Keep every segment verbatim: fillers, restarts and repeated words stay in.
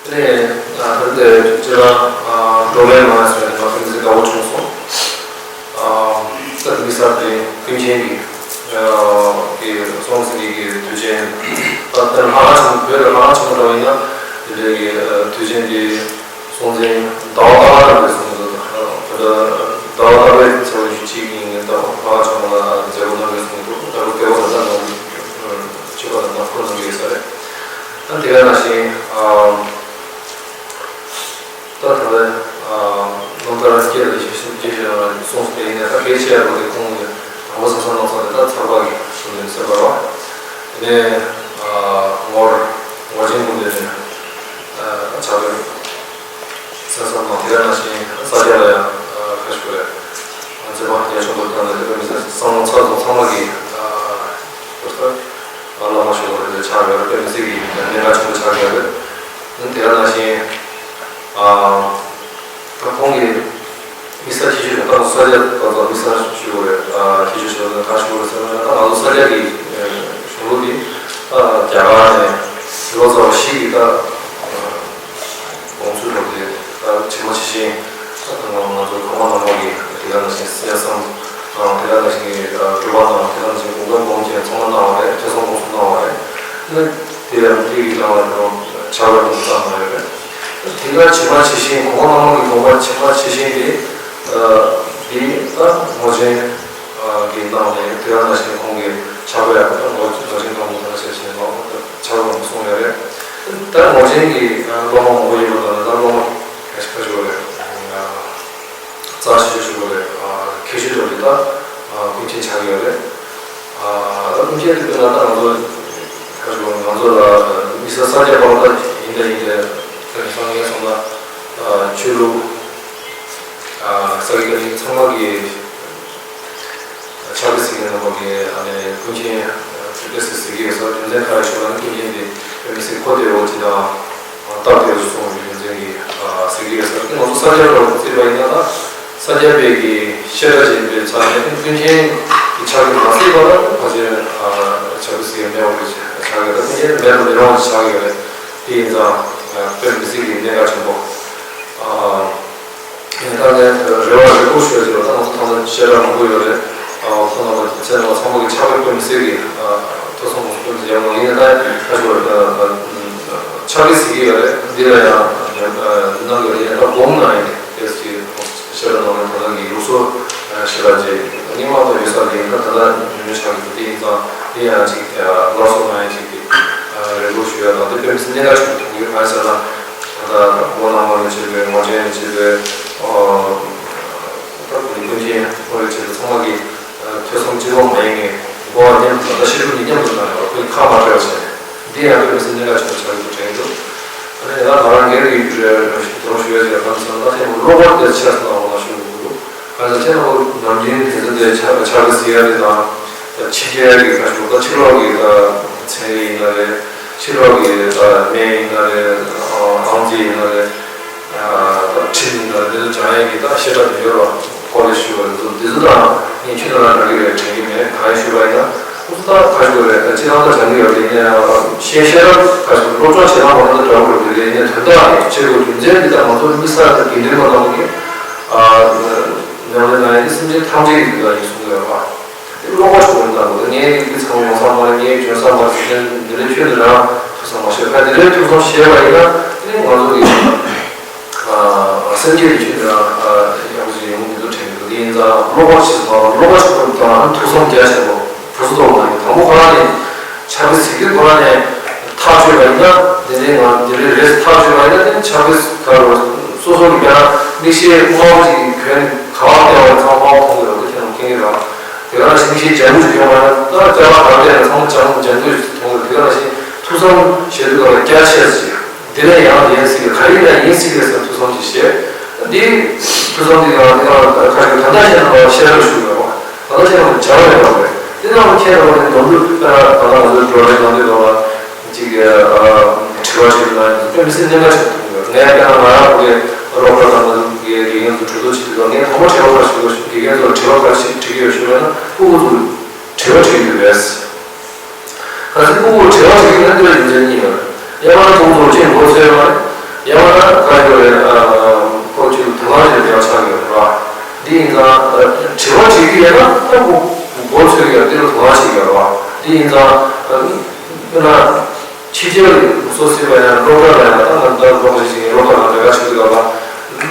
ནས་ད་ལྟ་ཅི་རང་བགྲོ་གླེང་གནང་ཡ་སོང་ནས་ང་ཚོ་མི་ཚེ་དགའ་པོ་བྱུང་སོང་། ད་དམིགས་བསལ་དེ་ཀུན་མཁྱེན་གྱི་གི་སྲོང་བཙན་གྱི་དུས་ཆེན་ད་ལྟ་ལྷ་ཁང་ཆེན་མོ་བོད་ལ་ལྷ་ཁང་ཆེན་མོ་འདྲ་བ་ཡིན་ན་དེ་འདྲའི་གི་དུས་ཆེན་དེ། སྲོང་བཙན་ཟླ་བ་ལྟར་རེད་གསུངས་འདུག་ད་ལྟ་ཟླ་བ་ལྟར་རེད་ཚེས་པ་ཉི་ཤུ་གཅིག་ཉིན་ཟླ་བ་ལྷ་ཁང་ཆེན་མོ་ལ་མཛད་སྒོ་གནང་རེད་གསུངས་འདུག་ད་ལྟ་ཟླ་བ་ལྟར་ནང་ཆོས་པ་དང་ནང་ཁུལ་གནང་གི་ཡོད་ས་རེད། ད་དེ་ག་ནང་བཞིན་ད་ད་ལྟ་རྣམ་ཐར་སྐད་ལ་ཡིད་ཆེས་ཡིད་ཆེས་རང་གསུངས་པ་ཡིན་ན་ད་གལ་ཆེ་བ་དེ་ཁོང་གི་དང་པོ་ས་ས་ནང་ཚང་དེ་ད་ཚར་པ་གི་གསུང་འདུག་ཟེར་བ་རེད་བ། དེ་ནས་ངོར་ངོར་ཆེན་ཀུན་ལྡན་ནས་ཕྱག་དཔེ། ས་ས་ནང་དེ་ག་ནང་བཞིན་ས་སྐྱ་ལ་ཡང་ཁ་ཤོ་རེད། ང་ཚོས་མ་རྒྱ་ཆུང་པོ་དང་ནས་དེ་མི་ཚེ་བསམ་བློ་ཚར་སོང་ཚང་མ་གི་བླ་མ་ཤོ་རེད་ཆགས་ཡོད་རེད། དཔེ་མི་སྲིད་ཀྱི་གནད་འགག་ཆེན་པོ་ཆགས་ཡོད་རེད། དེ་ག་ནང་བཞིན་ད་ཁོང་གི་དམིགས་བསལ་ཁྱད་ཆོས་ད་ལྟ་ས་སྐྱ་ད་ལྟ་དམིགས་བསལ་ཞུ་དགོས་རེད། ཁྱད་ཆོས་ཞུ་དགོས་ད་ཞུ་དགོས་རེད་ཟེར་ན་ད་ང་ཚོ་ས་སྐྱ་གི་གཞུང་ལུགས་འདི་ད་རྒྱ་གར་ནས་ལོ་ཙཱ་བ་ཞིག་གིས་ད་དགོངས་ཚུལ་སྒྲུབ་སྟེ་ད་ཇི་མ་ཇི་བཞིན་ད་ང་ཚོ་གོང་མ་ནང་པ་གི་དེ་ག་ནང་བཞིན་གསན་བསམ་དང་དེ་ག་ནང་བཞིན་གྱི་སྒྲུབ་པ་དང་དེ་ག་ནང་བཞིན་དགོངས་པ་སྒོམ་མཁན་ཚང་མ་གནང་བ་རེད། ཐོས་བསམ་སྒོམ་གསུམ་གནང་བ་རེད། ཨ་ནི་དེ་ཡང་དེ་གི་ནང་ལ་ཕྱག་དཔེ་མང་པོ་བརྩམས་གནང་ཡོད་རེད། དེ་ག་ཇི་མ་ཇི་བཞིན་གོང་མ་སྔོན་མ་གི་དགོངས་པ་ཇི་མ་ཇི་བཞིན་དེ་འདི་ད་ངོར་ཆེན་གྱི་ནང་ནས་དེ་ག་ནང་བཞིན་ཁོང་གི་ཕྱག་དཔེ་ཡག་པོ་དང་ངོར་ཆེན་ངོར་ཆེན་གང་མང་ཐ་ན་ཤེས་བྱས་མང་པོ་ཕྱག་དཔེ་མང་པོ་གསུངས་ཡོད་རེད། ད་ངོར་ཆེན་གྱི་སློབ་མ་མང་པོ་ཡོད་པ་དང་ད་སློབ་མ་ཁ་ཤས་ཁ་ཤས་ཡོད་རེད། རྩ་ཆེ་ཤོས་ཤིག་ཡོད་རེད། ཁྱད་ཆོས་འདྲ་བོ་དེ་ད་ཀུན་མཁྱེན་ཆགས་ཡོད་རེད། ད་ཀུན་མཁྱེན་དེ་དཔེར་ན་ད་ང་ཚོ་ཁ་ཤས་ང་ཚོ་ལ་དམིགས་བསལ་ས་སྐྱ་པ་ད་ཡིན་ད་ཡིན་ད་དེང་སང་ངས་སོང་ན་ཆོས་ལུགས་ས་དགེ་བཀའ་རྙིང་ཚང་མ་གི་ཕྱག་དཔེ་གཟིགས་མཁན་རྣམ་པ་གིས་ཨ་ནི་ཀུན་མཁྱེན་དཔེ་གཟིགས་གཟིགས་ཀྱི་ཡོད་ས་རྒྱུ་མཚན་ག་རེ་ཞུ་ན་ཀུན་མཁྱེན་དེ་དཔེ་མི་སྲིད་གོ་བདེ་བོ་ཅིག་དང་སྟབས་བདེ་བོ་ཞིག་གསུངས་པའི་རྒྱུ་མཚན་གྱིས་གཟིགས་ཀྱི་ཡོད་ས་རེད། ང་ཚོ་ས་སྐྱ་པ་བརྩིས་པ་ཡིན་ན་ད་ས་སྐྱ་པའི་གི་བཤད་གྲྭ་ཅིག་ཡིན་པའི་ཆ་ནས་ཀུན་མཁྱེན་གྱི་ཕྱག་དཔེ་མ་གཟིགས་པ་ལ་ཕལ་ཆེར་ཕྱག་དཔེ་གཟིགས་ཡ་མེད་པ་ཆགས་ཀྱི་ཡོད་རེད། ཀུན་མཁྱེན་མེད་པ་མི་རུང་བ་ཆགས་ཀྱི་ཡོད་རེད། དེ་ཡིན་ཙང་དཔེ་མི་སྲིད་ཀྱི་གནད་འགག་ཆེན་པོ། ད་ནས་རེ་བ་རེ་སྐུལ་ཞུ་ཡ་ཅིག་ལ་ད་ང་ཚོ་ཐོག་མར་བཤད་གྲྭ་མང་པོ་ཡོད་རེད། ཁོང་རྣམ་པ་ཚོ་ཚང་མ་གི་ཕྱག་དཔེ་དཔེ་མི་སྲིད་ཀྱི་ཐོས་བསམ་སྒོམ་གསུམ་དཔེ་མི་སྲིད་ཡག་མང་ཡིན་ན་ད་ཁ་ཤས་ཡོད་རེད། ཕྱག་དཔེ་གཟིགས་ཀྱི་ཡོད་རེད། འདི་ལ་ཡང་གནང་དགོས་རེད། ཡིན་ན་ད་སྒོམ་གནང་ཡིན་ཏེ་ཅིག་བཤད་གྲྭ་ནང་ལ་ད་ལྟ་གི་ལུགས་སྲོལ་ཞེ་དྲག་ཅིག་རྙིང་མ་ད་ཡོད་ས་དེ་ཡིན་ན་ད་ལྟ་ཉུང་ཉུང་ཆགས་ཀྱི་འདུག་དེ་ཡིན་ཙང་དེ་ཡང་ཅིག་སླར་གསོ་གནང་ཡ་ཅིག་གི་རེ་སྐུལ་ཞུ་ཡ་དང་དེ་དཔེ་མི་སྲིད་གནད་འགག་ཆེན་པོ་མཐོང་གི་ཡོད། གང་ཡིན་ཟེར་ན། ད་ལྟ་སྒོ་ནང་མ་རེད་བྱས་པའི་ངོ་ཅན་རེད་བྱས་པའི་ད་ཀུན་མཁྱེན་ཁོང་རེད་བྱས་པའི་ཚང་མ་གི་ཐོས་བསམ་གཅིག་པོ་མ་ཡིན་ངེས་འགོ་བ་མཉམ་དུ་ད་ལྟ་ཤེས་རབ་ཉིད་མཉམ་དུ་གནང་ཡོད་པ་ཁོའི་ཁ་མ་བྲལ་བ་བྱས་ནས་འདི་ཡང་དཔེ་མི་སྲིད་གནད་འགག་ཆེན་པོ་ཆགས་ཡོད་དྲན་གྱི་འདུག་ཨ་ནི་ད་ང་རང་སྒེར་གྱི་དོ་སྣང་ཞུ་ཡ་ཅིག་ལ་གང་ཟེར་ན་ད་ཐེངས་གློ་བུར་དེ་ཆེར་སོང་བ་ལ་ཞུ་དགོས་འདུག་གང་ཟེར་ཁྱེད་རྣམ་པ་ནམ་རྒྱུན་དེ་ཚོ་དེ་ཆ་ཆ་གི་ཟེར་ཡ་དེ་དང་། ཕྱི་རྒྱལ་གྱི་ཁ་ཤས་ད་ཕྱི་ལོགས་ཀྱི་ད་ཚན་རིག་ཡིན་ན་རེད། ཕྱི་ལོགས་ཀྱི་ད་སྨན་ཡིན་ན་རེད། ཨང་རྩིས་ཡིན་ན་རེད། ད་ཁྲིམས་ཡིན་ན་རེད། འདི་ཚོ་སྦྱང་ཡས་ཀྱི་ད་བཤད་གྲྭ་དེ་ཡོད་ར། ཀོ་ལེ་ཇི་ཞུ་བ་རེད། འདི་ཚོ་དང་ངས་ཁྱོད་ཚོ་ལ་འདྲ་གི་རེད་དྲན་གྱི་མེད། གང་ཡིན་ཞུས་པ་ཡིན་ན་ཁོ་ཚོ་ད་ཁ་ཤས་རེད། ད་སྤྱི་བཏང་ད་སྦྱང་གི་ཡོད་རེད། ཡིན་ན་ཡང་ཤེས་ཤེས་རབ་ཁ་ཤས་སློབ་སྦྱོང་བྱེད་སྟངས་མ་འདྲ་འདྲ་བོ་རེད། ཡིན་ན་དོན་དག་ནི་བྱེད་དགོས་རྒྱུ་མཚན་འདི་ད་ང་ཚོ་དམིགས་བསལ་ད་དགེ་འདུན་པ་རྣམས་ཀྱི་ཉམས་ལེན་གནང་ཡས་འདི་སེམས་ཅན་ཐམས་ཅད་ཀྱི་དོན་དག་ཡིན་གསུང་གི་ཡོད་པ། དེ་བློ་ཁོག་ཆེན་པོ་ཡིན་ད་འདུག་ངས་འདི་ཚང་མ་ཡོང་ས་མ་རེད། ངས་འཇོན་ས་མ་རེད། འདི་འདི་འདྲའི་ཁྱོད་འདི་རང་ཐུགས་བསམ་མ་བཞེས་ཁ་འདི་འདྲའི་ཐུགས་བསམ་བཞེས་པ་ཡིན་ན་དེ་ནི་ང་ཚོ་གི་སེམས་བསྐྱེད་དེ་ཁྱོད་འདི་རང་ཡག་པོ་ཞིག་ཡོང་གི་འདུག་དྲན་གི་འདུག་དེ་ཡིན་ཙང་བློ་ཁོག་ཆེ་ཙམ་བློ་ཁོག་ཆེན་པོ་དང་ཐུགས་བསམ་རྒྱ་ཆེན་པོ་བུ་ཚོ་ཐོག་མ་ཡིན། དང་པོ་ཁོ་རང་ནས་ཕྱག་དཔེ་གཟིགས་དུས་ཁོ་རང་ནས་ཐག་ཆོད་པ་ཡིན་ན་འདི་འདྲའི་ང་འདི་འདྲའི་རེད་ཐག་ཆོད་པ་ཡིན་ན་དེ་ཕྱག་དཔེ་ག་རེ་སོ་སོ་གི་ཀྱང་མིག་ཤེལ་དམར་པོ་ཅིག་གིས་གྱོན་ག་བ་བལྟས་པ་ཚང་མ་དམར་པོ་མཐོང་གི་རེད། དེ་ཁྱེད་རང་མཁྱེན་གྱི་རེད། དེ་ག་ནང་བཞིན་མིག་ཤེལ་ལྗང་གུ་ཅིག་གྱོན་པ་ན་ད་སྐྱ་བ་ག་བལྟས་ན་ཚང་མ་ལྗང་ལྗང་གུ་ཅིག་མཐོང་གི་རེད། དེ་ག་ནང་བཞིན་ཐུགས་བསམ་བཞེས་དུས་སྐབས་ལ་རྒྱ་ཆེ་ཟེར་འདི་ནས་ཡང་ཡིན་སྲིད་གི་ག་རེ་ཡིན་ན་ཡིན་སྲིད་གི་ཟེར་ཐུགས་བསམ་ཅིག་བཞེས། འདི་ཐུགས་བསམ་འདི་ཡང་འདི་ཡང་ཁ་ཅིག་ད་ལྟ་བཤད་ན་བཤད་རབས་ཞུ་དགོས་པ། ད་ལྟ་བཤད་ན་བྱ་བ་ཡོད་པ་རེད། འདི་ནང་ཁྱེད་རང་ནི་ནོར་འཁྲུལ་ད་ལྟ་ང་ཚོའི་བགྲོ་གླེང་གནང་དུས་སྐབས་ལ་གཅིག་གི་དྲི་བ་དྲིས་ན་དཔེ་མི་སྲིད་གནད་འགག་ཆེན་པོ་མཐོང་གི་ཡོད། ངས་ཀྱང་ང་རང་གི་སློབ་གྲྭ་དང་ང་ཚོ་གི་དགེ་རྒན་ཚོ་གྲོས་བསྡུར་བྱེད་དུས་སྐབས་ངས་དང་པོ་དྲི་བ་ག་རེ་ཞུ་དགོས་ཞུ་དགེ་རྒན་ཚོར་དྲི་བ་ག་རེ་ཞིག་དྲི་གི་ཡོད་ཞུས་པ་ན་ཕྲུ་གུ་ཚོར་དྲི་བ་དྲི་གི་ཡོད་རེད། གལ་སྲིད་ཕྲུ་གུ་དྲི་བ་དྲི་གི་ཡོད་ན་འདི་ལ་རྒྱུ་མཚན་གཉིས་ཡོད་རེད། ཡང་མིན་ན་ཕྲུ་གུ་ཚོར་ཅིག་མགོ་ཚོས་ཡོད་མ་རེད། ཡང་ན་ག་ཡོད་རེད། ཁོ་ཚོས་དོ་སྣང་བྱེད་ཡག་ཆགས་ཡོད་རེད་བ། འདི་ཡིན་ཙང་དྲི་བ་དྲི་གི་ཡོད་ན་ད་ཁོ་མགོ་ཚོས་ཡོད། འདི་ལ་དོ་སྣང་བྱེད་ཡོད་རེད་བ། འདི་ཡིན་ཙང་དཔེར་ན་ཕྱི་རྒྱལ་སོ་སོའི་བ་ཡང་སློབ་གྲྭ་ལ་ཡང་ད་ང་ད་སློབ་གྲྭ་ཞིག་ཡིན། སློབ་གྲྭ་ལ་ལས་ཀ་བྱེད་དུས་སྐབས་ལ་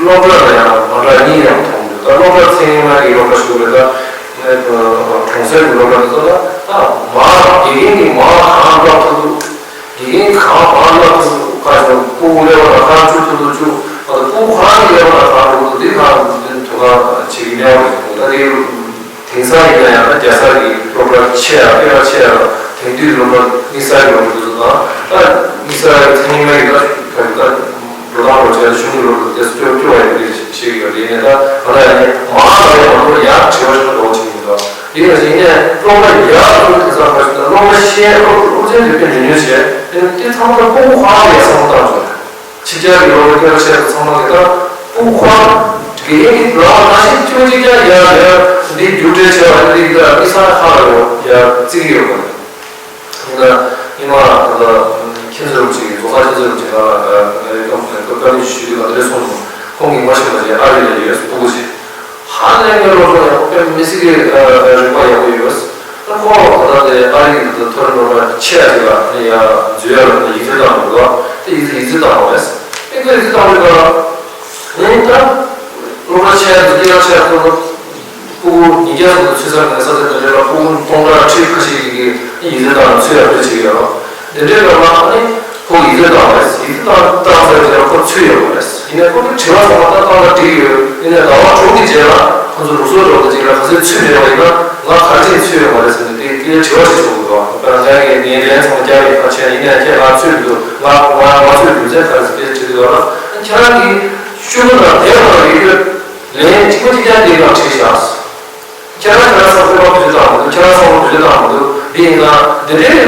སློབ་གྲྭ་ལ་ཡང་མ་འདྲ་གཉིས་ཡང་མཐོང་འདུག་ད་སློབ་གྲྭ་མཚན་ཉིད་ཀྱི་སློབ་གྲྭ་ཞིག་རེད། ད་གྲོང་གསེབ་ཀྱི་སློབ་གྲྭ་དེ་ཚོ་ལ་ད་མ་དགེ་རྒན་གྱིས་མ་གང་བསླབ་ཐུབ་འདུག་དགེ་རྒན་གང་མང་ལ་ཁ་ཆེ་སྤུ་གུ་ལེ་བ་ལ་ཁ་བཅུག་ཐུབ་ཐུབ་བཅུག་ཨ་ནི་སྤུ་གུ་གང་གི་ལེ་བ་ལ་ཁ་བཅུག་ཐུབ་འདི་གང་འདི་དུ་གང་བྱེད་ཀྱི་གནས་བ་རེད། ད་དེ་དེང་སང་ཡིན་ན་ཡང་ན་རྒྱལ་ས་གི་སློབ་གྲྭ་ཆེ་ཡ་སློབ་གྲྭ་ཆེ་ཡ་དེང་དུས་སློབ་གྲྭ་དམིགས་བསལ་གྱི་སློབ་གྲྭ་དེ་ཚོ་དང་ད་དམིགས་བསལ་གྱི་མཚན་ཉིད་མ་ཡིན་ན་ག་རེ་ད་འགྲོ་སྟངས་སློབ་ཆེན་གཞུང་གི་སློབ་གྲྭ་དེ་ཚོ་སྐྱོ་སྐྱོ་བ་ཡོད་པའི་ཞིག་ཡོད་དེ་ནས་ད་ང་ལ་ཡང་མང་ལ་ཡང་མང་པོ་ཡང་དྲི་བ་ཞིག་འདྲ་བོ་བྱེད་ཀྱི་འདུག་དེ་ཡང་ཡིན་ནས་སློབ་མ་ཡག་པོ་དེ་ཚོ་ཁ་ཤས་དང་སློབ་མ་ཤེས་སློབ་སློབ་ཚན་དེ་དཔེ་ཉུང་ཉུང་བྱས་དེ་ཚང་མ་སྤུ་གུ་ཧ་ལས་བསམ་བློ་བཏང་བྱུང་། ཕྱི་རྒྱལ་གྱི་སློབ་མ་སྐད་ཆ་བཤད་པ་ཚང་མ་གི་ད་སྤུ་གུ་ཧ་དགེ་རྒན་གྱི་ལག་ནང་བཞིན་ཁྱོད་ཅིག་ཀྱང་ཡ་ཡ་འདི་རྒྱུགས་སྤྲད་བྱས་པ་འདི་ད་མི་ས་ཧ་ལ་ཡོད་ཡ་བརྩི་གི་ཡོད་པ། ཡིན་ན་ཉི་མ་ད་ལྟ་མཁྱེན་བརྩེ་རུ་ཅིག་རྫོང་ཁ་མཁྱེན་བརྩེ་རུ་ཅིག་ལ་ང་ཡི་སྐབས་ནས་སྐབས་བཀའ་མོལ་ཞུས་དུས་ང་དེ་རེ་སོང་ནས་ཁོང་གིས་མ་ཤེས་པ་ཅིག་ཨ་རི་ལ་ཡོད་སྤུ་གུ་ཅིག་ཧ་ལས་ངའི་སློབ་གྲོགས་ཡག་པོ་དཔེ་མི་སྲིད་ཀྱི་རིག་པ་ཡག་པོ་ཡོད། ད་ཁོང་ད་ལྟ་དེ་ཨ་རི་གི་ད་མཐོ་རིམ་སློབ་གྲྭ་ཆེ་ཡ་ཅིག་ལ་ནི་ཡ་འཛུལ་ཡ་ལ་ནི་ཡིག་ཚད་བཏང་འདུག་ལ་དེ་ཡིག་ཚད་ཡིག་ཚད་བཏང་བ་རེད། ཨེ་ཁོས་ཡིག་ཚད་བཏང་བའི་སྐབས་ལ་ངས་ད་སློབ་གྲྭ་ཆེ་ཡ་ཚོ་སྐད་གྲགས་ཆེ་ཡ་ཚོ་ལ། སྤུ་གུ་ཉིས་བརྒྱ་ཙམ་དུ་ཚུད་ས་མེད་ས་ཆ་འདི་འདྲ་ལ་སྤུ་གུ་སྟོང་ཕྲག་ཁྲི་ཁ་ཤས་ཀྱིས་ཡིག་ཚད་བཏང་ཚུད་ཡག་འདྲ་བྱེད་ཀྱི་ཡོད། འདི་འདྲའི་སྐབས་ལ་ཨ་ནི་ཁོ་ཡིག་ཚད་བཏང་བས་ཡིག་ཚད་བཏང་བཏང་ཚར་རྗེས་ཁོ་ཚུད་ཡོད་མ་རེད། ཡིན་ནའི་ཁོ་ཚོའི་དྲི་བ་ཚང་མ་ད་བཏང་ན་འགྲིག་ཡོད། ཡིན་ནའི་ཟླ་བ་དྲུག་གི་རྗེས་ལ་ཁོ་ཚོ་རུག་སོག་འགྲོ་གི་རྗེས་ལ་ག་ཚོད་ཚུད་མེད་པ་ཡིན་ན་ང་ག་རེ་བྱས་ཚུད་ཡོད་མ་རེད་ཟེར་ནས་དེ་དེའི་དྲི་བ་ཞིག་བྱུང་གི་འདུག་དཔེར་ན་ང་གིས་ངའི་ལན་ཚང་མ་རྒྱག་ཡིན་ཁ་ཆེ་ཡིན་ནའི་ཁྱེད་ང་ཚུད་མི་འདུག་ང་ང་ང་ཚུད་རྒྱུ་མཚན་ག་རེ་ཟེར་དེ་དྲི་གི་ཡོད་ལ་ཁྱེད་རང་གིས་ཤུ་གུ་ན་དེ་ལ་ཡོད་རྒྱུ། ལན་གཅིག་པ་གཅིག་རྐྱང་འདི་ལ་བྲིས་བཞག་ཁྱེད་རང་ཁྱེད་རང་ཚོ་དཔེ་མ་བུ་ཆུ་བཏང་མི་འདུག་ཁྱེད་རང་ཚོ་བུ་ཆུ་བཏང་མི་འདུག་འདི་ཡིན་ན་འདི་འདྲའི་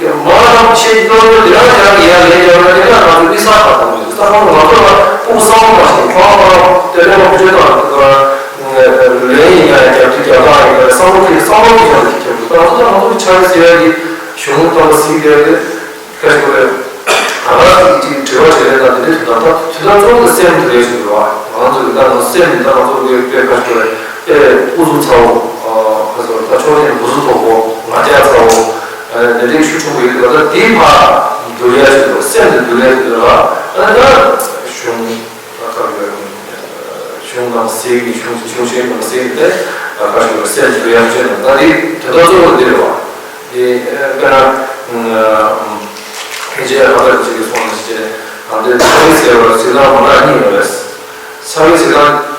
མ་རང་ཆེ་སློབ་ཡོན་འདི་རང་ཁྱེད་རང་གི་ཡར་ལན་རྒྱག་ན་འདི་ལ་ང་ཚོ་མི་ས་ཁ་དང་མི་ས་ཁ་ང་ཚོ་ལ་སྤུ་གུ་བསམ་བློ་མ་ཞིག་ཁོང་ཁོང་དེ་དཔེ་མ་བུ་ཆུ་བཏང་མི་འདུག་ལན་ཡིན་ན་རྒྱབ་དུས་རྒྱབ་སྟངས་ཡིན་ན་བསམ་བློ་དེ་བསམ་བློ་གི་ཆ་ནས་ཁྱེད་ཚོ་ང་ཚོ་ད་ང་ཚོ་གི་ཆ་རེ་ཟེར་ཡ་གི་གཞུང་ལྟ་བ་ཟིན་བསྡད་དེ། ཁ་ཤས་ཀྱིས་ད་ལྟ་ཅིག་དྲི་བ་དྲིས་ལན་དང་དེ་འདྲའི་དོན་དག་ད་དུས་ད་གཙོ་བོ་སེམས་དེ་རེད་ཞུ་དགོས་པ། ང་ཚོ་གི་ད་ང་ཚོ་སེམས་ནི་ད་ང་ཚོ་གི་དཔེ་ཁ་ཤས་ཀྱིས་དཔེ་ཨུ་ཚུགས་ཚ་བོ། ཁ་ཚོ་ད་ཕྱོགས་ནས་འུ་ཚུགས་མཐོ་པོ་ང་རྒྱལ་ཚ་བོ། དེ་འདྲའི་ཤུགས་ཆེན་པོ་ཡོད་དུས་ད་ལྟ་དེའི་ཕར་འདུལ་ཡ་ཞུ་དགོས། སེམས་དེ་འདུལ་ཡ་ཞུ་དགོས་ལ་ད་ད་གཞུང་ད་ཁ་ཡོད་གཞུང་ནང་གསེས་ཀྱི་གཞུང་གཞུང་ཆེན་པོ་ནང་གསེས་ཀྱི་དེ་ཁ་ཤས་ཀྱིས་སེམས་འདུལ་ཡ་ཞུ་ན་ད་དེ་དོན་དག་གཙོ་བོ་འདི་རེད་བ། དེ་དཔེར་ན་ཕལ་ཆེར་ཨ་ཕ་ཅིག་གིས་གསུངས་ནས་ཅེ་ཨ་འདི་ཚ་བའི་ཟེར་བ་ལ་ཚིག་རྐང་མ་འདྲ་གཉིས་ཡོད་རེད། ཚ་བའི་ཚིག་རྐང་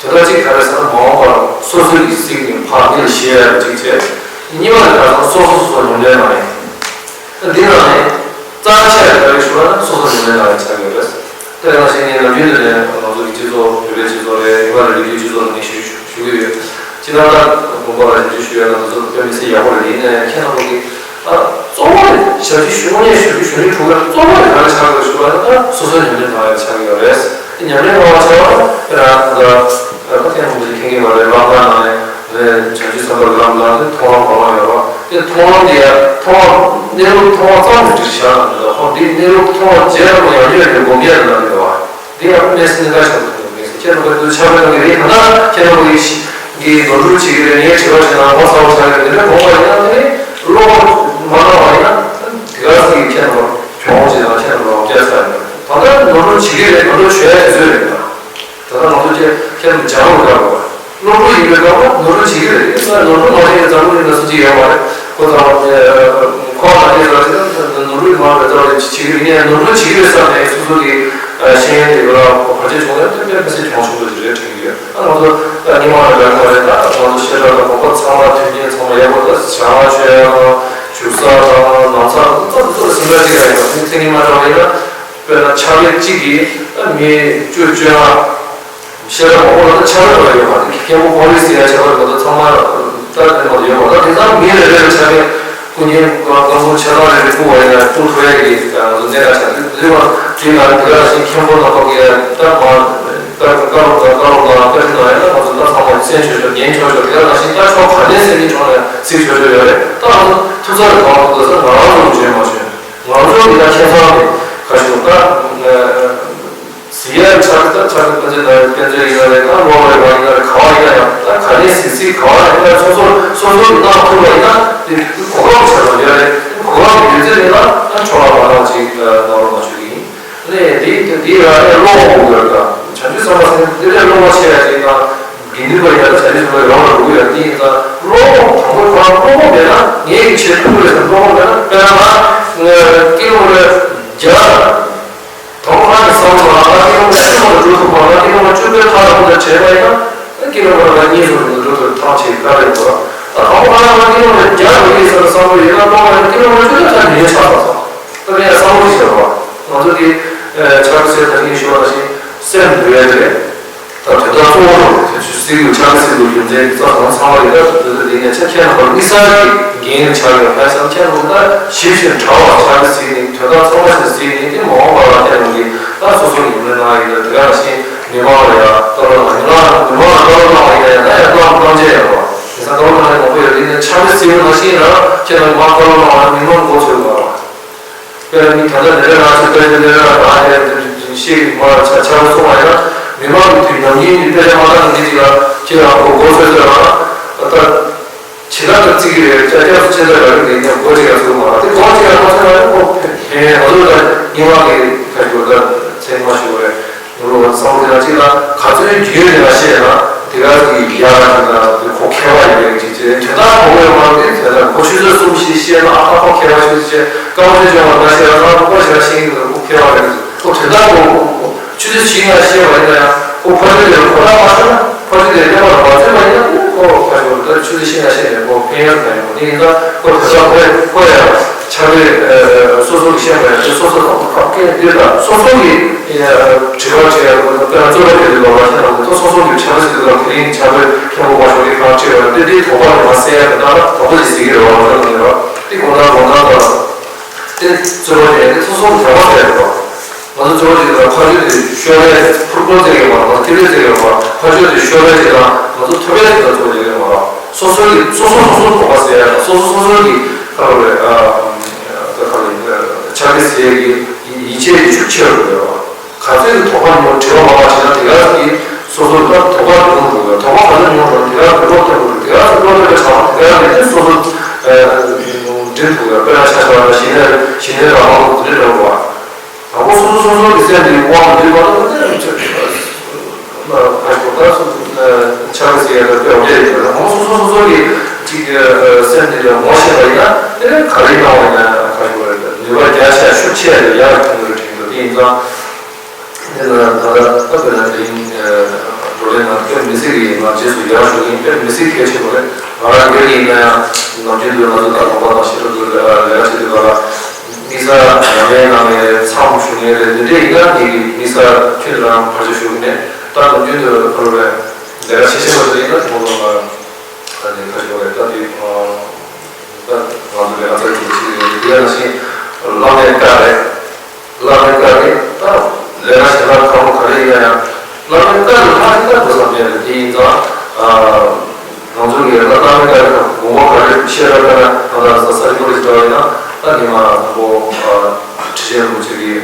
དེ་དག་ཅིག་ག་རེ་ཟེར་ན་མ་འོངས་པར་སོ་སོ་ཡི་སེམས་ཀྱི་ཕར་མི་ལ་བཤད་ཡ་ཅིག་བྱས། གཉིས་པ་ནི་ག་རེ་ཟེར་ན་སོ་སོ་སོ་སོ་ཉམས་ལེན་གནང་ཡ། འདི་ནང་ནས་རྩ་ཆེ་བ་ག་རེ་ཞུ་བ་ན་སོ་སོ་ཉམས་ལེན་གནང་ཡ་ཆགས་ཡོད་རེད། དེ་ནང་བཞིན་ངས་ནམ་རྒྱུན་དུ་ནས་ང་ཚོ་གི་སྤྱི་ཚོགས་བོད་པའི་སྤྱི་ཚོགས་རེད། ཡུ་གུར་རིགས་རྒྱུད་སྤྱི་ཚོགས་ནང་ནས་ཞུ་ཞུ་གི་ཡོད། སྤྱིར་བཏང་ད་དགོན་པ་ལ་ཞབས་ཕྱི་ཞུ་ཡ་ན་ང་ཚོ་དཔེ་མི་སྲིད་ཡག་པོ་རེད། ཡིན་ན་ཡང་ཁྱེད་རྣམ་པ་གིས་ད་གཙོ་བོ་ནི་ཞབས་ཕྱི་ཞུ་ངེས་ཞབས་ཕྱི་ཞུ་ནི་གྲུབ་ཡ་གཙོ་བོ་ནི་ག་རེ་ཆགས་དགོས་ཞུ་བ་ན་ད་སོ་སོའི་ཉམས་ལེན་གནང་ཡ་ཆགས་ཀྱི་ཡོད་རེད། དེ་ཉམས་ལེན་གནང་བ་ཆགས་པ་ན་དཔེར་ན་ད་ད་ཐེངས་མང་པོ་ཞིག་མཁྱེན་གྱི་ཡོད་རེད། ལམ་ཁ་ནང་ནས་ནས་བྱང་ཆུབ་སེམས་དཔའ་ལམ་ལ་ནི་མཐོང་ལམ་གང་ལ་ཡོད་པ་དེ་མཐོང་ལམ་དེ་ཡ་མཐོང་བ་གནས་ལུགས་མཐོང་བ་ཙམ་དུ་བྲིས་བཞག་ན་མི་འདུག་ཁོང་འདི་གནས་ལུགས་མཐོང་བ་རྗེས་ལ་ཡང་བསྐྱར་དུ་སྒོམ་ཡ་ལ་མི་འདུག་བ། འདི་ཡང་གནས་སེམས་གནས་ལྟར་བཞག་ཏུ་མཐོང་བའི་ཁྱེད་རྣམ་པ་ཚོས་ཆགས་པའི་ནང་གི་རེད། ད་ལྟ་ཁྱེད་རྣམ་པ་གིས་ནོར་འཁྲུལ་བྱེད་ཀྱི་རེད། ངས་དྲི་བ་དྲིས་ན་ངོ་ཚ་བོ་ཆགས་ཀྱི་རེད། འདི་འདྲ་དགོངས་པ་ཡིན་ན་དེ་ནི་བློ་མ་གནང་བ་ཡིན་ན་དེ་ག་ཟིག་གིས་ཁྱེད་རྣམ་པ་གྱོང་བྱེད་དང་ཁྱེད་རྣམ་པ་ལ་རྒྱ་ཚ་ཡིན། ད་ལྟ་ནོར་འཁྲུལ་བྱེད་ཀྱི་རེད། ནོར་འཁྲུལ་བྱེད་ཡ་དེ་ཚོ་རེད། ད་ད་ལྟ་ང་ཚོ་ཁྱེད་ཁྱེད་རྣམ་པ་སྦྱང་དགོས་ཀྱི་རེད། སློབ་ཕྲུག་ཡིན་པའི་སྐབས་ལ་ནོར་འཁྲུལ་བྱེད་ཀྱི་རེད། ད་ནོར་འཁྲུལ་མ་བྱེད་ཀྱི་འཛམ་བུ་གླིང་ན་སུ་གཅིག་ཡོད་མ་རེད། ཁོ་ཚང་མ་ཁོ་ལ་དེ་ལ་དེ་ནོར་འཁྲུལ་མ་རེད། ད་བྱེད་ཀྱི་རེད། ངས་ནོར་འཁྲུལ་བྱེད་ཀྱི་རེད་བསམ་ནས་སོ་སོ་གི་ཤེས་ཡོན་དེ་ལ་བར་ཆད་བྱུང་ན་དེ་དཔེ་མི་སྲིད་གྱོང་ཆེན་པོ་ཞིག་རེད་དྲན་གྱི་ཡོད། ཨ་ང་ཚོ་ད་ཉི་མ་ལ་འདྲ་གི་མ་རེད། ད་ང་ཚོ་བཤད་གྲྭ་དང་དགོན་པ་ཚང་མ་མཐུན་རྐྱེན་ཚང་མ་ཡག་པོ། ད་བྱ་བ་བྱེད་ཡ་དང་བཞུགས་ས་དང་ནང་ཚང་ཚང་ཚོ་ཟིན་པ་གཅིག་ར་ཡོད། མི་ཚེ་ཉི་མ་འདྲ་བ་ཡིན་ན་དཔེར་ན་ཕྱག་ལས་གཅིག་གིས་ཨ་མི་བཅུ་བཅོ་ལྔ། བཤད་གྲྭ་མང་པོ་ལ་ད་ཕྱག་ལས་པ་ཡོད་མ་རེད། མཁན་པོ་ཀོང་ལི་ཟེར་ཡ་ཕྱག་ལས་པ་ད་ཚང་མ་ད་དེ་མ་ཡོད་མ་རེད། ད་དེང་སང་མི་རེ་རེ་ལ་ཕྱག་ལས་ཀུན་མཁྱེན་རྐང་འཁོར་ཆ་ཚང་རེ་རེ་བསྐུར་བ་ཡིན་ན་བསྐུར་ཐུབ་ཡ་གི་ང་ཚོ་གནད་འགག་ཆགས་འདུག་དེ་མ་དེ་ལ་དེ་ག་ནང་བཞིན་མཁན་པོ་རྣམ་པ་གི་ཡ་ད་མ་ད་བཀའ་སློབ་དང་བཀའ་སློབ་དང་བཀའ་ཁྲིད་གནང་ཡ་ན་ང་ཚོ་ད་ཚང་མ་གསན་ཆོག་ཆོག་ཉན་ཆོག་ཆོག་དེ་ག་ནང་བཞིན་ད་ཕྱོགས་ག་ནས་གསན་གྱི་ཆོག་ནས་གཟིགས་ཆོག་ཆོག་ཡོད་རེད། ད་ང་ཚོ་ཐུགས་ཚ་རེ་གང་ཐུབ་ད་ས་ང་རང་ཚོ་བྱོན་མ་བྱོན་ང་ཚོ་གི་ད་ཁྱད་མཚར་རེད། ཁ་ཤས་ད། ཚོ་ཡིན་ན་རེད། ད་ལོག་རེད་པ་ཡིན་ན་རེད། ག་བ་ཡིན་ན་ཡང་ད་ག་ནས་གཟིགས་གཟིགས། ག་བ་ཡིན་ན་སོ་སོ་སོ་སོ་གི་གནང་ཐུབ་པ་ཡིན་ན་དེ་གོ་སྐབས་ཆགས་པ་ཡོད་རེད། གོ་སྐབས་ཡོད་ཚད་ཡིན་ན་ད་འཕྲོ་བརླག་མ་གཏོང་ཅིག་གནང་རོགས་གནང་ཞུ་གི་ཡིན། ནས་དེ་དེ་ཡང་ནས་ཀློག་དགོས་ཡོད་ད། བྱང་ཆུབ་སེམས་དཔའ་ཟེར་མཁན་དེ་ལས་ཀློག་པ་ཆེ་ཡ་ཅིག་དང་། དགེ་འདུན་པ་ཡིན་ན་ད་བྱང་ཆུབ་སེམས་དཔའ་རང་ལ་འགྲོ་གི་ཡོད། དེ་ཡིན་ཙང་ཀློག་དང་པོ་ཁོ་རང་ཀློག་པ་མེད་ན་ངས་ཀྱི་བྱེད་ཐུབ་རེད་ཟེར། ཀློག་པ་མེད་ན་དཔེར་ན་ང་ཀི་ལོ་མི་ཊར་བརྒྱ། དང་པོ་ཁོ་རང་གི་བསམ་བློ་ལ་ང་ཀི་ལོ་མི་ཊར་བཅུ་ཐམ་ལ་འགྲོ་ཐུབ་པ། ང་ཀི་ལོ་མི་ཊར་བཅུ་པའི་ཐག་རིང་པོ་དང་བྲལ་བ་ཡིན་ན་ཀི་ལོ་མི་ཊར་ལ་གཉིས་གསུམ་ལ་འགྲོ་ཐུབ་ཐང་ཆད་ག་རེ་ཡོད་ར། ད་དང་པོ་ཁོ་རང་ང་ཀི་ལོ་མི་ཊར་བརྒྱ་འགྲོ་གི་ཡིན་ཟེར་ན་བསམ་བློ་ཡོད་ན་ཀློག་པ་ཡིན་ན་ཀི་ལོ་མི་ཊར་བཅུ་ཐམ་ཆད་ཉེན་ཆགས་སོང་། ད་ངས་བསམ་བློ་ཞིག་བྱས་པ། ང་ཚོ་གི་ཕྱག་དཔེ་ཟེར་ད་ངས་ཞུ་བ་ནང་བཞིན་སེམས་འདུལ་ཡ་རེད། ད་དོན་དག་གཙོ་བོ་རུ་དེ་ཚོ་སྲིད་ལུགས་ཆགས་སྲིད་ལུགས་རྒྱུ་མཚན་གྱི་རྩ་དང་ཚང་བ་ཡིན་ད། དེ་ཚོ་དེ་ནས་ཆ་ཁྱེད་རྣམ་པར་དམིགས་བསལ་གྱི་འགན་ཆགས་ཡོད་ཕན་སམ་ཁྱེད་རྣམ་པ་ད་ཞིབ་ཅིང་ཕྲ་བ་ཆགས་སྲིད་ནས་དོན་དག་ཚང་མ་ཞིག་སྲིད་ནས་དེ་མ་འོངས་པ་ལ་ཁྱེད་རྣམ་གྱིས་ད་སོ་སོ་ཡིན་མིན་ན་ཡིན་ད། དེ་ག་ནང་བཞིན་མི་མང་ལ་ཡ་བཀའ་སློབ་གནང་ཡིན་ན་མི་མང་ལ་བཀའ་སློབ་གནང་བ་ཡིན་ན་ཡང་ད་ཡང་བཀའ་སློབ་གནང་བྱས་ཡོད་པ་དེ་ཚ་བཀའ་སློབ་གནང་ཡ་མང་པོ་ཡོད། དེ་ནས་ཆགས་སྲིད་སྲིད་པ་ནང་བཞིན་ཡིན་ན་ཁྱེད་རྣམ་གྱིས་མ་བཀའ་སློབ་གནང་བ་ན་མི་མང་མགོ་ཚོས་དགོས་ར། དཔེར་ན་མི་ད་ལྟ་ལས་ར་ང་ཚོས་དཔེ་ཆ་ལས་ར་རང་ཡང་ཤེས་མ་ཆ་ཆ་རུ་སོང་བ་ཡིན་ན་མི་མང་གི་དུས་ནམ་རྒྱུན་གྱི་དཔེ་ཆ་མ་ལྟ་ནི་འདི་ཅིག་ལ་ཁྱེད་རང་ཁོ་མགོ་ཚོས་ཚོས་རང་ད་ཇི་ལྟར་དུ་བརྩི་གི་རེད། ཅ་ཅག་སུ་ཅི་ལྟར་ཡག་གི་རེད་ཀྱང་མགོ་ཅིག་ཡང་ཚོས་མ་ར། དེ་མགོ་ཅིག་ཡང་མ་ཚོས་མ་རེད། ཁོ་ཕན་ང་ཚོ་ད་སྙན་ངག་གི་ཁ་ཞོར་ད་ཚད་མ་ཞུ་བ་རེད། ནོར་བ་བསམ་བློ་དེ་ལ་གཅིག་ལ་ག་ཚོད་རྒྱུས་ཡོད་ལ་བཤད་ན་དེ་ག་གི་ཡག་ལ་དེ་ལ་དེ་ཁོ་མཁས་པ་ཡིན་པའི་གཅིག་བྱས། དོན་དག་གོ་བའི་དབང་གིས་དེ་ལ་ཁོ་ཆུ་ཚོད་གསུམ་བཞི་བཤད་ན་ཨ་ཁ་ཁོ་མཁས་པ་ཆུ་ཚོད་བཤད། སྐར་མ་བཅུ་བཅོ་ལྔ་བཤད་ན་ཁོ་ཁོ་ཞེ་དྲག་ཤེས་ཀྱི་མི་འདུག་ཁོ་མཁས་པ་རེད། ཁོ་དོན་དག་གོ་ཆུ་ཚོད་བཞི་ལྔ་བཤད་པ་ཡིན་ན་ཡང་ཁོ་ཕ་ཆུ་དེ་ལ་གོ་བརྡ་མ་ཤོར་ན་ཕ་ཆུ་དེ་ལ་མཉམ་པར་མ་བརྩོན་པ་ཡིན་ན་ཁོ་ཁ་ཤོར་ད་ཆུ་ཚོད་བཞི་ལྔ་བཤད་ནས་ཁོ་ཕན་ཡག་གང་ཡོང་དེ་ཡིན་ཙང་ཁོ་དོན་དག་ཁོ་ཁོ་ཡང་། ཕྱག་དཔེ་སོ་སོ་གིས་ཤེས་པ་ཡང་དེ་སོ་སོ་དང་པོ་ཁ་སྐད་འདི་དང་སོ་སོ་གིས་དྲི་བ་དྲི་ཡ་དང་དཔེར་ན་རྩོད་པ་དེ་ལ་ལོག་པ་ཤེས་དང་དེ་ཚོ་སོ་སོ་གིས་ཕྱག་དཔེ་ཟེར་དུས་ལ་དེ་རིང་ཕྱག་དཔེ་མཁན་པོ་བ་ཞོག་གི་ཁ་བྲིས་པ་དེ་དེའི་དོགས་པ་ནི་མ་སེལ་ཡ་དེ་ལྟ་ན་དོགས་པ་ཞིག་ཟེར་གི་རེད་བ། ང་ཚོ་ནི་རེད་བ། དེ་དགོངས་དག་དགོངས་དག་དང་དེ་རྩོད་པ་དེ་དེ་སོ་སོ་གིས་དོགས་པ་སེལ་ཡ་རེད་བ། ང་ཚོ་རྩོད་པ་དེ་ལ་ཕ་ཆོས་དེ་ཤོར་བས་ཕུར་སྐོར་ཟེར་གི་མ་རེད། ང་ཚོ་ཐེབས་རེས་ཟེར་གི་མ་རེད། ཕ་ཆོས་དེ་ཤོར་བས་དེ་དང་ང་ཚོ་ཐོབ་པས་དེ་དང་རྩོད་པ་ཟེར་གི་མ་རེད། སོ་སོ་ཡིས་སོ་སོ་སོ་སོ་དོགས་པ་སེལ་ཡ་དང་སོ་སོ་སོ་སོ་གི་ཁ་ལོ་རེད། ཨ་ཁ་ལོ་ཆ་གི་ཟེར་གི་ཡིད་ཆེས་ཀྱི་ཤུགས་ཆེ་རུ་འགྲོ་བ། ག་ཚོད་ཀྱི་དོགས་པ་ཉོ་དྲི་བ་མང་བ་བྱས་ན་དེ་ག་ཚོད་ཀྱི་སོ་སོ་ལ་དོགས་པ་ཉོ་འགྲོ་བ། དོགས་པ་ག་ཚོད་ཉོ་འགྲོ་ན་དེ་ག་ཚོད་བློ་ཐེབས་འགྲོ། དེ་ག་ཚོད་བློ་ཐེབས་པ་ཆགས་ན་དེ་ག་ཚོད་སོ་སོ་འགྲིམ་ཐུབ་ཡ། དཔེར་ན་ཆ་བཞག་ན་ཞི་གནས་ཞི་གནས་རང་དབང་ལུགས་འདི་འདྲ་འགྲོ་བ། དང་པོ་སོ་སོ་སོ་སོ་གི་སེམས་དེ་དབང་དུ་འདུས་པ་དང་དེ་ཆགས་ཀྱི་ཟེར་ཡ་ལ་དཔེ་འོ་དེ་ཡིན་པ་དང་སོ་སོ་སོ་སོ་གི་ཅིག་སེམས་དེ་ལ་ངོ་ཤེས་པ་ཡིན་ན་དེ་ནས་ག་རེ་གནང་བ་ཡིན་ན་ཁ་ཤོར་བ་རེད། ནུས་པ་རྒྱ་ཆེ་ཤུགས་ཆེ་ཡང་ཡག་གི་ཐོན་གྱི་རེད་དྲན་གྱི་འདུག་དེ་ཡིན་ཙང་དེ་ལ་ད་ལྟ་ད་དཔེར་ན་དེ་རིང་བགྲོ་གླེང་ནང་དཔེ་མི་སྲིད་ཀྱི་ཡིན་ན་རྗེས་སུ་ཡར་ཞུ་གི་ཡིན། དཔེ་མི་སྲིད་གལ་ཆེན་པོ་རེད། ང་རང་སྒེར་ཡིན་ན་ཡང་ནམ་རྒྱུན་དུ་ང་ཚོ་ད་ལོ་པ་དང་ཤེས་རབ་ཚོ་ལས་ཀ་བྱེད་དུས་སྐབས་ལ། དམིགས་བསལ་ནང་མའི་ནང་ནས་མཚམས་ཞུ་མཁན་རེད། འདི་འདྲས་ཡིན་ན་ངེད་ཀྱིས་དམིགས་བསལ་ཁྱོད་རང་བར་ཆད་ཞུ་གི་མེད། ད་ནམ་རྒྱུན་དུ་ཁོ་རང་ལས་ཀ་བྱེད་བཞིན་པ་དེ་ཡིན་ན་དེ་མོ་ལོ་ང་ད་ནི་ཁ་ཤོར་རེད། ད་དེ་ད་ང་ཚོ་ལས་ཀ་ཚར་གྱི་ཆེད་དུ་ཡིན། དེ་ཡང་ནང་བཞིན་བླ་མའི་བཀའ་རེད། བླ་མའི་བཀའ་དེ་ད་ལས་ཀ་བྱེད་ན་ཁག་པོ་ག་རེ་ཡིན་ན་ཡང་བླ་མའི་བཀའ་ལས་ལྷག་ཅིག་ད་དགོས་ས་མེད་རེད། དེ་ཡིན་ཙང་ང་ཚོ་གི་བླ་བླ་མའི་བཀའ་ལས་དགོངས་པ་ག་རེ་བཤད་ར་ད་ན་ད་ལྟ་ས་ས་ཆ་གོ་རེ་ཞིག་འདྲ་བ་ཡིན་ན་ད་ཉི་མ་དང་པོ་ཁྲི་ཆེན་རིན་པོ་ཆེ་གི་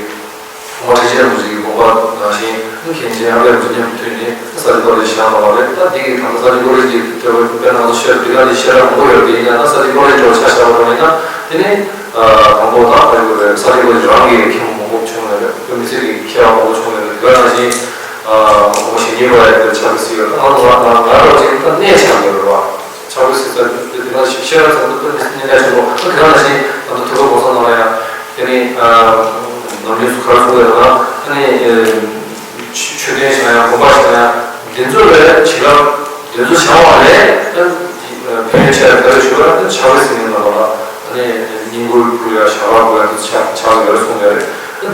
དགོངས་པ་ཁྲི་ཆེན་རིན་པོ་ཆེ་གི་དགོངས་པ་ནང་བཞིན་མཁན་ཆེན་ཨ་པད་རིན་པོ་ཆེ་མཉམ་དུ་མཐུན་ནས་ས་ཆ་གོ་རེ་བཞེངས་གནང་བ་རེད། ད་འདི་གི་ད་ལྟ་ས་ཆ་གོ་རེ་གི་དེ་བས་དཔེར་ན་ང་ཚོ་བཤད་འདི་ག་འདི་བཤད་ར་མང་པོ་ཡོད་དེ་ཡིན་ན་ད་ས་ཆ་གོ་རེ་འདྲ་བ་ཆ་བཞག་པ་རེད་ན་དེ་ནས། དང་པོ་དང་ཕ་ཡུལ་རེད། ས་ཆ་གོ་རེ་རང་གི་མཁན་པོ་མང་པོ་བྱུང་ཡོད་རེད། བོད་མི་སེར་གྱི་མཁས་པ་མང་པོ་བྱུང་ཡོད་རེད། དེ་ག་ནང་བཞིན་ཁོང་ཞི་གཉིས་པ་ཡང་དེར་ཕྱག་དཔེ་གཟིགས་ཡོད། ང་ང་ང་རང་ཅིག་ད་གནས་ཆགས་ཡོད་རེད་བ། ཕྱག་དཔེ་གཟིགས་ས་དེ་ག་ཞིག་ཤེས་རབ་ཚང་དུ་བོད་མི་སེར་གནས་ཆགས་པོ་ད་དེ་ག་ནང་བཞིན་ང་ཚོ་དུས་འཁོར་གོང་ས་ནང་ལ་ཡང་དེ་ནི་ནམ་རྒྱུན་སུ་ག་རེ་གསུངས་ཡོད་ན་ཨ་ནི། ཆོས་ལྡན་བྱ་ཡང་དགོན་པ་བྱ་ཡང་འདི་ཚོ་ལས་བྱིན་རླབས་འདི་ཚོ་བྱང་བ་ལས་ཕན་ཡོན་ཆེ་བ་ག་རེ་ཞུ་བ་ཕྱག་དཔེ་ཟེར་མཁན་ལ་བ་ལ་ནི་སྙིང་པོ་ཕུལ་ཡ་ཞག་ལ་དགོས་ཡ་འདི་ཚོ་ཆགས་ཆགས་ཡོད་རེད་གསུངས་ཡོད་རེད།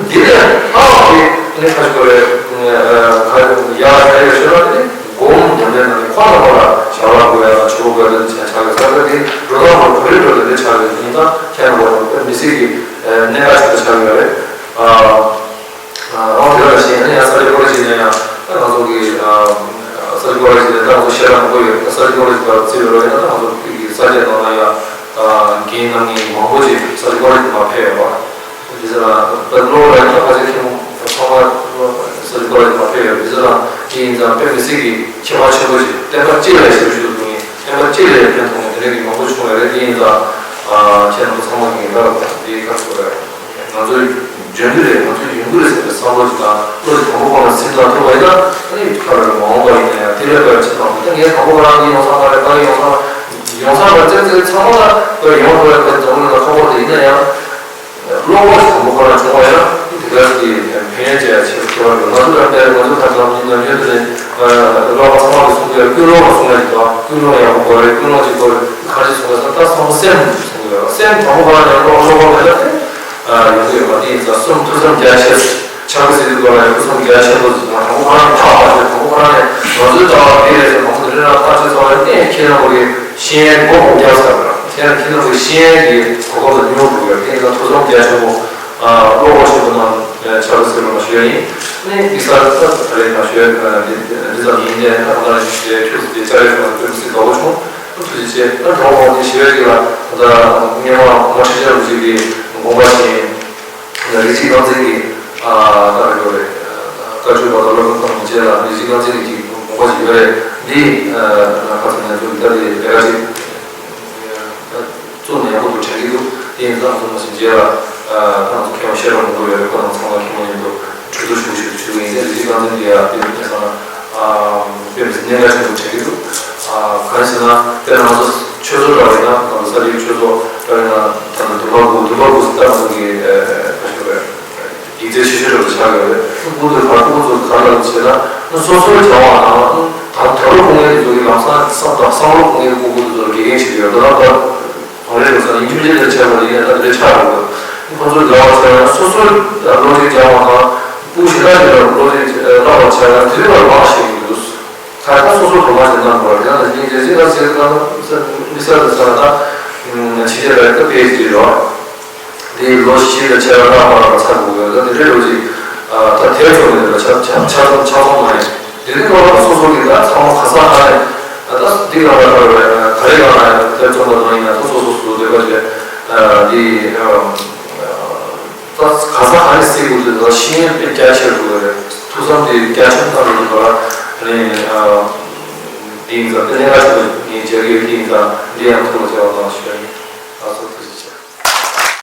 འདི་ལས་ལྷག་པའི་ནི་ཁ་ཅིག་གོ་རེ་ཡ་ཡ་ཡ་ཞུ་བ་ནི་སྒོམ་ཉམས་ལེན་ནང་ནི་ཁོ་ན་ཁོ་ལ་ཞག་ལ་དགོས་ཡ་ཆུ་བོ་དགོས་ཡ་འདི་ཚོ་ཆགས་ཡོད་ས་རེད། འདི་འགྲོ་སྟངས་ལ་གོ་རེ་འགྲོ་དེ་འདྲ་ཆགས་ཡོད་ཡིན་ཙང་ཁྱེད་རང་གོ་རེ་མི་སྲིད་ཀྱི་གནད་འགག་ཆེན་པོ་ཆགས་ཡོད་རེད། ཨོ་དེ་ལ་ཞེས་ནས་ཡང་ས་ཆ་གོ་རེ་ཞིག་ནས་ཡང་ད་ང་ཚོ་གི་ས་ཆ་གོ་རེ་ཞིག་ནས་ད་ང་ཚོ་ཤེས་རབ་མང་པོ་ཡོད། ད་ས་ཆ་གོ་རེ་ཞིག་ལ་བརྩི་བའི་རོ་ཡིན་ན་ད་ང་ཚོ་གི་ས་ཆ་ནང་ལ་ཡང་འགན་གནང་མཁན་མང་པོ་ཞིག་ས་ཆ་གོ་རེ་ཞིག་མ་ཕེབས་ཡོད་པ། དེ་ཚོ་ལ་ད་ལོ་ལ་ཡང་ད་ཕལ་ཆེར་ཁྱེད་རང་ཚང་མ་ས་ཆ་གོ་རེ་ཞིག་མ་ཕེབས་ཡོད། དེ་ཚོ་ལ་ ཡིན་ཙང་དཔེ་མི་སྲིད་ཀྱི་ཁྱད་པར་ཆེན་པོ་ཞིག་བསྟན་པ་སྤྱི་ལ་ཞབས་ཞུ་གཏོང་མཁན། བསྟན་པ་སྤྱི་ལ་ཕན་ཐོགས་མཁན་དེ་འདྲ་གི་མང་པོ་བྱུང་བ་རེད། དེ་ཡིན་ཙང་ཁྱེད་རྣམ་པ་ཚང་མ་གིས་ད་འདི་ག་ཚོད་རེད། ང་ཚོ་འཇོན་གྱི་རེད། ང་ཚོ་ཡོང་གི་རེད་ཟེར་བའི་བསམ་བློ་ཞིག་དང་བློ་ཞིག་དང་པོ་ཁོ་ན་སེམས་ནང་ཐོབ་པ་ཡིན་ན། ཨ་ནི་ཁ་ལ་མ་འོངས་པ་ཡིན་ན་ཡང་དེ་ལས་ཀ་ཅི་དང་ད་ངས་དང་པོ་ཁོ་རང་གི་ཡོང་ས་མ་རེད། ཕ་གི་ཡོང་ས་ཡོང་ས་མ་རེད། བཙན་བཙན་ཚང་མ་ལ་ཡོང་དགོས་པའི་འཛམ་བུ་གླིང་ལ་ཁག་པོ་དེ་ཡིན་ན་ཡང་། བློ་ཁོག་ཞིག་དང་པོ་ཁོ་རང་བྱུང་བ་ཡིན་ན་དེ་ག་གི་ཕན་ཡོན་ཅན་ཡང་ཆེ་བ་ཐོབ་པ་རེད། ང་ཚོ་ལ་དཔེར་ང་ཚོ་ཁ་སང་ཉིན་ནམ་རྒྱུན་དུ་ནས་སློབ་པ་ཚང་མ་གིས་གསུང་གི་ཡོད། ཀུན་སློང་ལ་གསུང་ཡ་ཞིག་དང་ཀུན་སློང་ཡག་པོ་དགོས་རེད། ཀུན་སློང་ཅིག་དགོས་རེད། ག་རེ་གསུང་ཡ་ཟེར་ན་ད་སོང་སེམས་གསུང་གི་ཡོད། སེམས་དང་པོ་ཁོ་རང་ཡང་བློ་ཁོག་མེད་ན་དེ་ཡོང་གི་ཡོད་མ་རེད། ཡིན་ཙང་གསུམ་ཐུགས་བསམ་རྒྱ་ཆེ། ཕྱག་དཔེ་གཟིགས་དུས་སྐབས་ལ་ཡང་ཐུགས་བསམ་རྒྱ་ཆེན་པོ་ཞིག་དང་དང་པོ་ཁོ་རང་གི་ཐག་པ་ཆོད། དང་པོ་ཁོ་རང་ནས་ང་ཚོའི་ལྟ་བ་འདི་རེད་ཟེར་དང་པོ་འདི་རེད་ན་ཐག་ཆོད་ཚར་བ་ཡིན་ནའི་ཁྱེད་རང་ཚོ་གི་ཤེས་ཡོན་མགོ་སྐོར་རྒྱག་ཚར་བ་རེད། དེ་ཡང་ཁྱེད་རང་ཚོ་གི་ཤེས་ཡོན་གྱི་གོ་སྐབས་ལ་སྙོབ་དགོས་ཡོད། དེ་ཡིན་ན་ཐུགས་བསམ་རྒྱ་ཆེན་པོ། བློ་ཁོག་ཆེན་པོ་གནང་། ཕྱག་དཔེ་གཟིགས་རོགས་གནང་ཞུ་ཡ་ཡིན། ནས་དམིགས་བསལ་ད་ད་རེས་ང་ཞུ་ཡ་འདི་འདི་ཙམ་ཡིན། དེ་ད་ང་རང་ཞུ་ཡ་ཁྱོད་ཚོ་དེ་བཅར་ཡ་ཁྱོད་ཚོ་དཔེ་མི་སྲིད་དགའ་པོ་བྱུང་། ཐུགས་རྗེ་ཆེ། ད་གྲོགས་པོ་དེ་ཞུ་ཡ་གི་ལ་ད་སྔོན་མ་ངོ་ཁྲི་ཆེན་པོ་ཞིག་གི་དགོངས་པ་བཞིན། རིགས་གཅིག་རྐང་འཛིན་གྱི་ཨ་ལྟ་བའི་སྐོར་རེད། བཀའ་བརྒྱུད་བར་དུ་སློབ་དཔོན་ཁོང་རྗེ་ལ་རིགས་གཅིག་རྐང་འཛིན་གྱི་དགོངས་པ་ཞིག་ཡོད་རེད། འདི་ཁ་ཚ་ནས་ཚུར་ལྟ་དེ་ལས་ཀ་ཅིག་བཙུགས་ནས་ཡག་པོ་འདུག་དྲན་གྱི་འདུག་དེ་ཡིན་ཙང་ཚང་མ་ཞིག་རྗེ་ལ་ཁོང་ཚོ་མཁས་པ་ཤེས་རབ་མང་པོ་ཡོད་རེད། ཁོང་རྣམ་ཚང་མ་མཁས་པ་མཉམ་དུ་གྲོས་བསྡུར་ཞུ་ཞུ་ཞུ་གི་ཡིན། དེ་རིགས་གཅིག་རྐང་འཛིན་འདི་ཡ་དེ་དེ་ཚང་མ། དཔེ་མི་སྲིད་གནད་འགག་ཆེན་པོ་དྲན་གྱི་འདུག་གང་ཡིན་ཟེར་ན་དཔེར་ན་ང་ཚོ་ཆོས་ཚོགས་འདྲ་བ་ཡིན་ན། ང་ཚོ་ས་རིའི་ཆོས་ཚོགས་འདྲ་བ་ཡིན་ན་ད་ལྟ་འདུན་པ་དགུ། འདུན་པ་དགུ་ཟེར་ད་ང་ཚོ་གི་ཨ་ཞུ་བའི་ཡིག་རྩལ་ཆེ་ཤོས་འདྲ་བོ་ཆགས་ཡོད་རེད། ཀུན་ཏུ་བར་སྐུ་ཚོ་ག་རེ་ལབ་བྱས་ན་སོ་སོའི་བྱ་བ་དང་ད་དོན་ལ་དགོངས་ཡས་དེ་ཚོ་གི་ལམ་སང་བསམ་དང་བསམ་བློ་དགོངས་ཡས་ཀུན་ཀུན་དེ་ཚོ་ལ་དགེ་རྒན་བྱེད་ཀྱི་ཡོད། ད་ལྟ་ད། གང་རེད་ཟེར་ན་ཡིན་གཅིག་མིན་གཅིག་དེ་བྱས་པ་ཡིན་ན་ད་དེ་ཆགས་འགྲོ་གི། ཁོ་ཚོས་ལབ་པ་བྱས་ན་སོ་སོའི་བློ་གཅིག་སྦྱང་བ་དང་། སྤུ་ཞེ་དྲག་ཅིག་ལ་བློ་གཅིག་བསླབ་པ་བྱས་ན་དེ་རིང་ལ་མང་ཤེས་ཀྱི་འདུག་ག་ད་སོ་སོ་དོ་སྣང་བྱེད་ན་མ་རེད། ཡང་ན་ཡིན་རྗེས་ཟིན་ལ་ཟེར་ན་མི་ས་དེ་ས་ན་ད་ཕྱི་རྒྱལ་ལ་ད་དཔེ་ཅིག་རེད་བ། དེ་ལོ་བཞི་ལ་བྱས་ལ་རྣམ་པར་ཚར་དགོས་ཡོད། ད་དེ་འདྲའི་ལོ་གཅིག་ད་དེར་ཚོགས་ནས་ལ་ཆ་ཆ་ཆ་ཚང་ཆ་ཚང་མ་ཡིན། དེ་རིང་ལོ་ལ་སོ་སོ་གི་ད་ཚང་མ་ག་ས་ག་ནས་ད་འདི་ག་ལ་ག་རེ་ག་རེ་ག་ལ་དེ་ཚོགས་པ་དང་ཡིན་ན་ད་སོ་སོ་སོ་སྡོད་པ་བྱས་འདི་ད་ག་ས་ག་ནས་སྲིད་དགོས་དུས་ད་ཤེས་ཡོན་དཔེ་རྒྱ་ཆེར་འགྲོ་གི་རེད། ཐུགས་བསམ་དེ་རྒྱ་ཆེན་བཏང་དགོས་དུས་ད་ནས་འདི་ཡིན་ཙང་དེ་གནད་འགག་ཆེན་པོ་ཡིན་བྱས་ཡོད་ཀྱི་ཡིན་ཙང་འདི་ཡང་ཐུགས་ལ་བྱ་བ་གནང་ཞུ་ཡ་ཡིན།